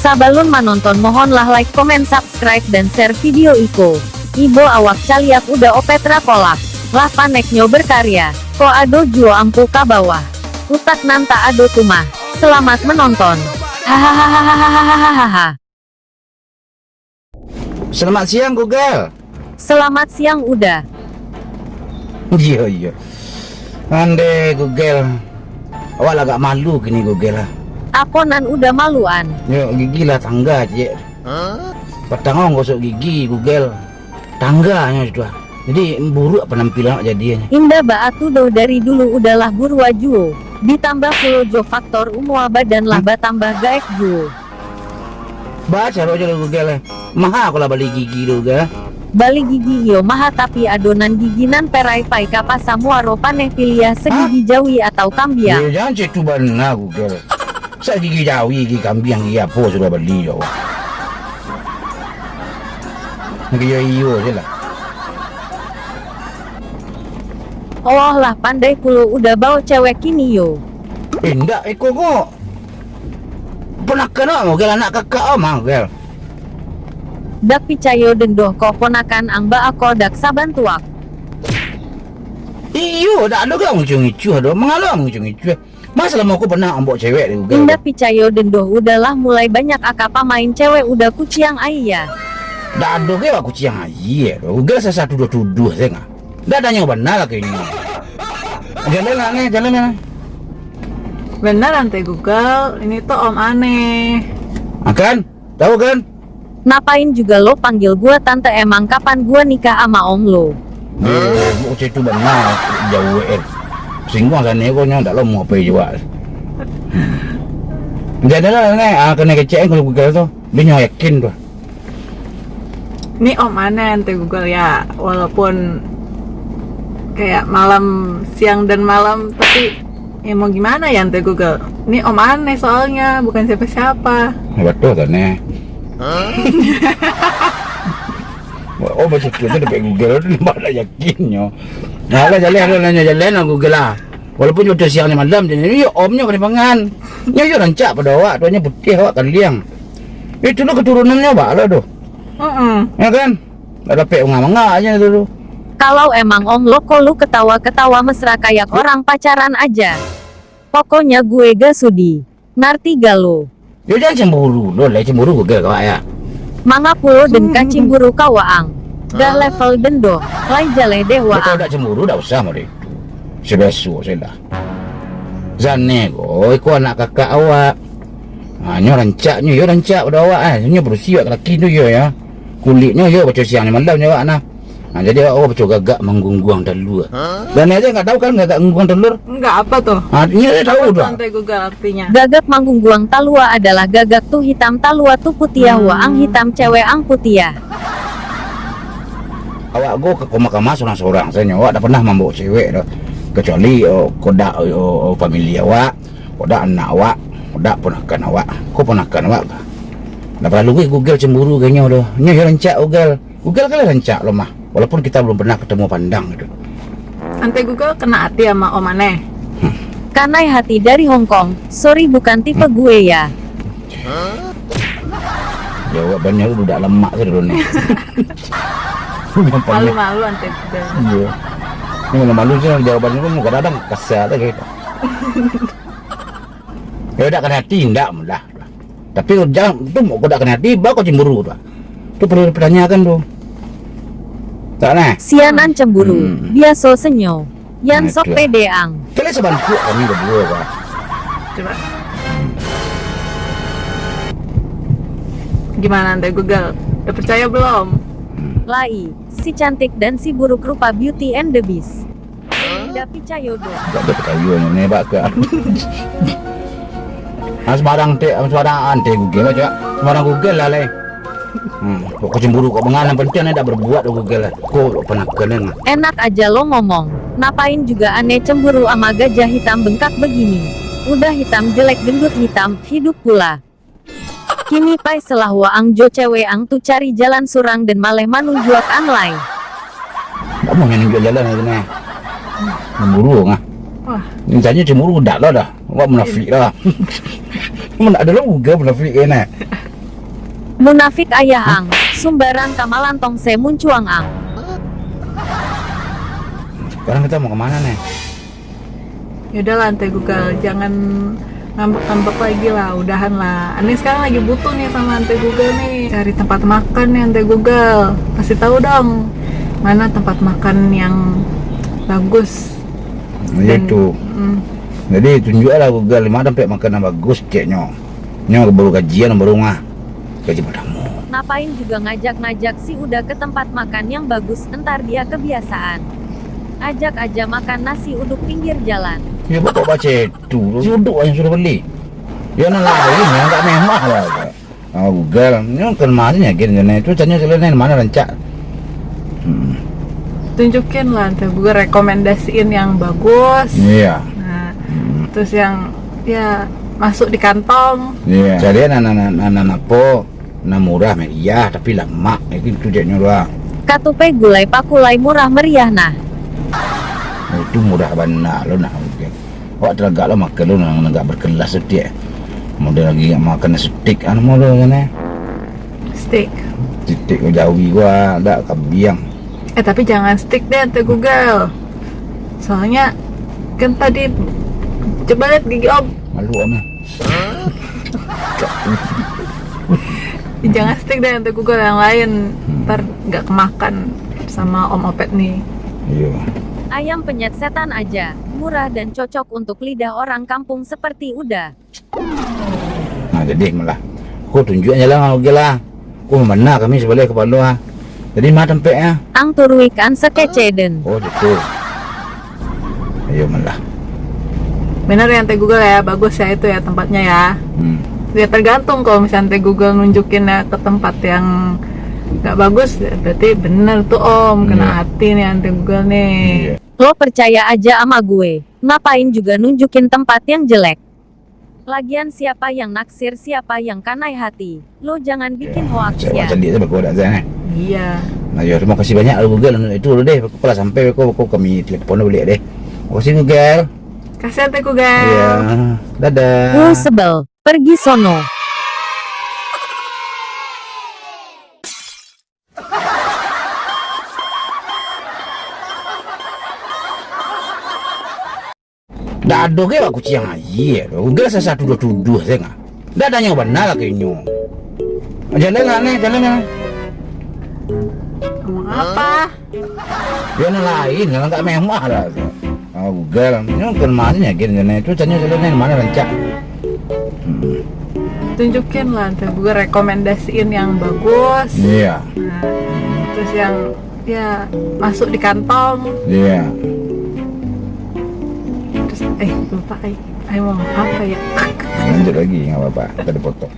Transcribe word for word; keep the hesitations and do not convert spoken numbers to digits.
Sabalun manonton, mohonlah like, komen, subscribe, dan share video iko. Ibo awak caliak uda opetra kolak. Lah paneknyo berkarya. Kok ado juo ampu ka bawah. Utak nan tak ado tu mah. Selamat menonton. Hahaha. Selamat siang, Google. Selamat siang, Uda. Iyo, iyo. Andeh, Google. Awak lah agak malu kini, Google, lah. Apo nan Uda maluan? Yo, gigi lah tangga, ciek. Patang awak gosok gigi, Google. Tangganyo itu, ah. Jadi, buruak penampilan awak jadinyo. Indak baa tu doh, dari dulu Uda lah buruak juo. Ditambah pulo jo faktor umua, badan lah batambah gaek juo. Baa caro jo Google, eh. Maha ko lah bali gigi tu, Google. Bali gigi iyo maha, tapi ado nan gigi nan perai, pai ka pasa Muaro Paneh, piliah sagigi jawi atau kambiang. Yo, jan cek tu bana, Google. Sak gigi jawi, gigi kambiang, gigi apo sudah bali yo. Gigi iyo je lah. Oh lah, pandai pulo Uda bao cewek kini yo. Indak, iko ko ponakan awak, Google, anak kakak awak mah, Google. Dak picayo den doh, ko ponakan ang baa ko dak sabantuak. Iyo, dak ado ka ngicuah-ngicuah doh. Mangalo ngicuah-ngicuah? Masa lamo ko pernah ambok cewek di Google. Indak picayo den doh, Uda lah mulai banyak aka pamain cewek, Uda kuciang aia. Dak ado ka wak kuciang aia doh. Google sasa tuduah-tuduah sajo. Dak tanyo bana lah kini. Jalan lah ni, jalan lah. Benar, Ante Google, ini tuh Om Aneh. Akan? Tahu kan? Ngapain juga lo panggil gua tante, emang kapan gua nikah ama om lo? Eh, bukan itu bana, jauah, eh. Singguang sana ko nyo, dak lo mau apa jua. Jadi lah, ni, ah, kena kecek kalau Google tu. Dia nyo yakin tu. Ni Om Aneh, Ante Google, ya, walaupun kayak malam, siang dan malam, tapi ya mau gimana ya, Ante Google? Ni Om Aneh soalnya, bukan siapa-siapa. Betul kan, eh? Oh, macam tu tu, dapat Google tu, nampak tak yakinnyo. Nah, lah, jalan, lah, nanya jalan lah Google lah. Walaupun nyo siang ni malam, jadi yo omnyo kena pangan. Nyo yo rancak pado awak, tu nyo putih awak kaliang. Itu lo keturunannyo bak lo tu. Heeh. Ya kan? Dak dapek manga-manga aja tu, tu. Kalau emang om lo ko lu ketawa-ketawa mesra kayak orang pacaran aja. Pokoknya gue gak sudi. Ngarti gak lo? Yo, jangan cemburu lo, lai cemburu gue gak ya. Manga pulo den ka cemburu ka waang. Dah level den doh, lai jaleh deh waang. Kalau dak cemburu, dak usah mode itu. Sebeso se lah. Zane ko, iko anak kakak awak. Ha, nyo rancaknyo, yo rancak pado awak, eh. Nyo barusi awak laki tu yo, ya. Kulitnyo yo baco siang ni malam nyo awak nah. Ha, jadi awak, awak baco gagak manggungguang talua. Dan aja nggak tahu kan gagak manggungguang talua? Enggak, apa tuh? Ha, nyo tahu tu. Ante Google artinya. Gagak manggungguang talua adalah gagak tu hitam, talua tu putiah, waang hitam, cewek ang putiah. Awak go ka kamah-kamah sorang-sorang sajo, awak dak pernah mambawa cewek doh. Kecuali, oh, kodak, oh, oh, famili awak, kodak anak awak, kodak ponakan awak. Ko ponakan awak ka? Dak paralu gue Google cemburu ka nyo doh. Nyo yo rancak Google. Google kan lah rancak lo mah. Walaupun kita belum pernah ketemu pandang gitu. Ante Google kena hati sama Om Aneh. Kanai hati dari Hong Kong. Sorry, bukan tipe gue ya. Jawabannya lu budak lemak tu dulu nih. Gampangnya. Malu-malu Ante Google. Iya. Ini malu-malu sih jawabannya, lu kadang-kadang kasar aja gitu. Ya udah, kena hati indak mudah. Tapi jangan tu mau kodak kena hati, bako cemburu tu. Tu perlu dipertanyakan tu. Tak nah. Sianan cemburu, biaso senyo. Yan sok pede ang. Kalian sebantuk kami berdua, Pak. Coba. Gimana Ante Google? Udah percaya belum? Lai, si cantik dan si buruk rupa, Beauty and the Beast. Indak picayo doh. Indak picayo ni, ni bak ke. Ah, sembarang te, sembarang Ante Google aja. Sembarang Google lah, lai. Hmm, kok cemburu kok bengalan, penting anda berbuat lo Google lah. Kok pernah kena? Enak aja lo ngomong. Ngapain juga aneh cemburu ama gajah hitam bengkak begini? Udah hitam jelek, gendut hitam, hidup pula. Kini pai selah waang jo cewek ang tu cari jalan surang dan maleh manunjuak ang lai. Dak mau nunjuak jalan hari ni. Cemburu ngah. Wah. Ni tanya cemburu dak lah dah. Awak munafik dah. Mana ada lo Google munafik kan eh. Munafik ayah ang, sumbarang ka malantong se muncuang ang. Sekarang kita mau kemana nih? Yaudahlah, Ante Google, jangan ngambek-ngambek lagi lah, udahan lah. Ane sekarang lagi butuh nih sama Ante Google nih. Cari tempat makan nih, Ante Google. Kasih tahu dong, mana tempat makan yang bagus. Iya. Dan, tuh. Mm. Jadi, tunjuklah Google, di mana tempat makan yang bagus, ceknyo. Nyo baru gajian, baru ngah. Gaji pertama. Ngapain juga ngajak-ngajak si Uda ke tempat makan yang bagus, entar dia kebiasaan. Ajak aja makan nasi uduk pinggir jalan. Ya, pokok baca itu. Si uduk yang suruh beli. Ya, nan lain, yang agak mewah lah. Ah, Google. Ini kan masih yakin, itu tanya selain mana rancak. Hmm. Tunjukin lah, Ante Google rekomendasiin yang bagus. Iya. Nah, hmm, terus yang, ya, masuk di kantong. Iya. Cari anak-anak, anak-anak apa? Nah, murah meriah, tapi lamak. Itu, itu ceknyo doang. Katupai gulai pakulai murah meriah nah. Oh, itu murah bana lo nah. Oke. Awak taragak lo makan lo nah, agak berkelas saketek. Model lagi nak makan steak, anu model kan, eh? Steak. Steak Jawi gua, dak kabiang. Eh, tapi jangan steak deh, Ante Google. Soalnya kan tadi, coba lihat gigi Om. Malu, Om, ya. Jangan stick deh untuk Google yang lain. Hmm. Ntar nggak kemakan sama Om Opet nih. Iya. Ayam penyet setan aja, murah dan cocok untuk lidah orang kampung seperti Uda. Nah, jadi malah. Aku tunjuk aja lah, oke lah. Aku mana kami sebelah kepala, ah. Jadi, ma tampeknyo? Ang turuikan sakecek den. Oh, gitu. Ayo, malah. Bener ya, Ante Google ya, bagus ya itu ya tempatnya ya. Hmm. Ya, tergantung kalau misalnya Ante Google nunjukin ya ke tempat yang nggak bagus, ya berarti bener tuh, Om. Kena, iya, hati nih Ante Google nih. Iya. Lo percaya aja ama gue, ngapain juga nunjukin tempat yang jelek. Lagian siapa yang naksir, siapa yang kanai hati? Lo jangan bikin hoax ya. Cari aja bagus dah, Zan, eh. Iya. Nah, yo, terima kasih banyak lo Google untuk itu lo deh. Aku lah sampai aku, aku kami telepon lo balik deh. Terima kasih Google. Kasih Ante Google. Iya. Dadah. Gue sebel. Pergi sono. Ndak ado ge awak kuciang aia tu. Uga sasa tuduah-tuduah sajo, ah. Ndak tanyo bana lah ka inyo. Jalan lah, Neh, jalan lah. Ngomong apa? Yo, nan lain, nan agak mewah lah tu. Ah, Google, nyo kan masih yakin, Neh. Tu tanyo jalan, Neh, mana rancak? Hmm. Tunjukin lah, Ante Google rekomendasiin yang bagus. Iya. Nah, terus yang, ya, masuk di kantong. Iya. Terus, eh, lupa, ai. Ai mau apa ya? Lanjut lagi, nggak apa-apa. Kita dipotong.